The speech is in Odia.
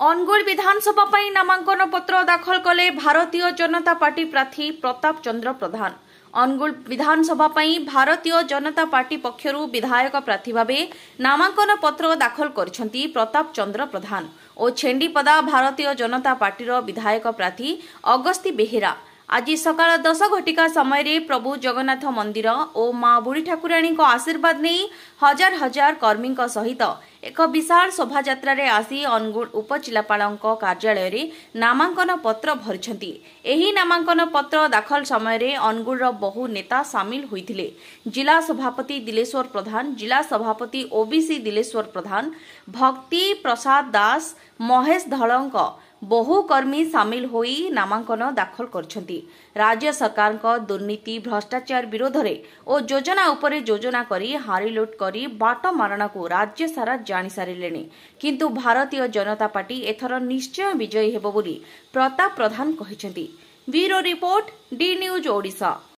ଅନୁଗୁଳ ବିଧାନସଭା ପାଇଁ ନାମାଙ୍କନ ପତ୍ର ଦାଖଲ କଲେ ଭାରତୀୟ ଜନତା ପାର୍ଟି ପ୍ରାର୍ଥୀ ପ୍ରତାପ ଚନ୍ଦ୍ର ପ୍ରଧାନ। ଅନୁଗୁଳ ବିଧାନସଭା ପାଇଁ ଭାରତୀୟ ଜନତା ପାର୍ଟି ପକ୍ଷରୁ ବିଧାୟକ ପ୍ରାର୍ଥୀ ଭାବେ ନାମାଙ୍କନ ପତ୍ର ଦାଖଲ କରିଛନ୍ତି ପ୍ରତାପ ଚନ୍ଦ୍ର ପ୍ରଧାନ ଓ ଛେଣ୍ଡିପଦା ଭାରତୀୟ ଜନତା ପାର୍ଟିର ବିଧାୟକ ପ୍ରାର୍ଥୀ ଅଗସ୍ତି ବେହେରା। ଆଜି ସକାଳ 10 ଘଟିକା ସମୟରେ ପ୍ରଭୁ ଜଗନ୍ନାଥ ମନ୍ଦିର ଓ ମା ବୁଢ଼ୀ ଠାକୁରାଣୀଙ୍କ ଆଶୀର୍ବାଦ ନେଇ ହଜାର ହଜାର କର୍ମୀଙ୍କ ସହିତ ଏକ ବିଶାଳ ଶୋଭାଯାତ୍ରାରେ ଆସି ଅନୁଗୁଳ ଉପଜିଲ୍ଲାପାଳଙ୍କ କାର୍ଯ୍ୟାଳୟରେ ନାମାଙ୍କନ ପତ୍ର ଭରିଛନ୍ତି। ଏହି ନାମାଙ୍କନ ପତ୍ର ଦାଖଲ ସମୟରେ ଅନୁଗୁଳର ବହୁ ନେତା ସାମିଲ ହୋଇଥିଲେ। ଜିଲ୍ଲା ସଭାପତି ଦିଲେଶ୍ୱର ପ୍ରଧାନ, ଜିଲ୍ଲା ସଭାପତି ଓବିସି ଦିଲେଶ୍ୱର ପ୍ରଧାନ, ଭକ୍ତି ପ୍ରସାଦ ଦାସ, ମହେଶ ଧଳଙ୍କ ବହୁ କର୍ମୀ ସାମିଲ ହୋଇ ନାମାଙ୍କନ ଦାଖଲ କରିଛନ୍ତି। ରାଜ୍ୟ ସରକାରଙ୍କ ଦୁର୍ନୀତି ଭ୍ରଷ୍ଟାଚାର ବିରୋଧରେ ଓ ଯୋଜନା ଉପରେ ଯୋଜନା କରି ହାରିଲୁଟ୍ କରି ବାଟ ମାରଣାକୁ ରାଜ୍ୟ ସାରା ଜାଣିସାରିଲେଣି, କିନ୍ତୁ ଭାରତୀୟ ଜନତା ପାର୍ଟି ଏଥର ନିଶ୍ଚୟ ବିଜୟୀ ହେବ ବୋଲି ପ୍ରତାପ ପ୍ରଧାନ କହିଛନ୍ତି। Bureau report, D news Odisha.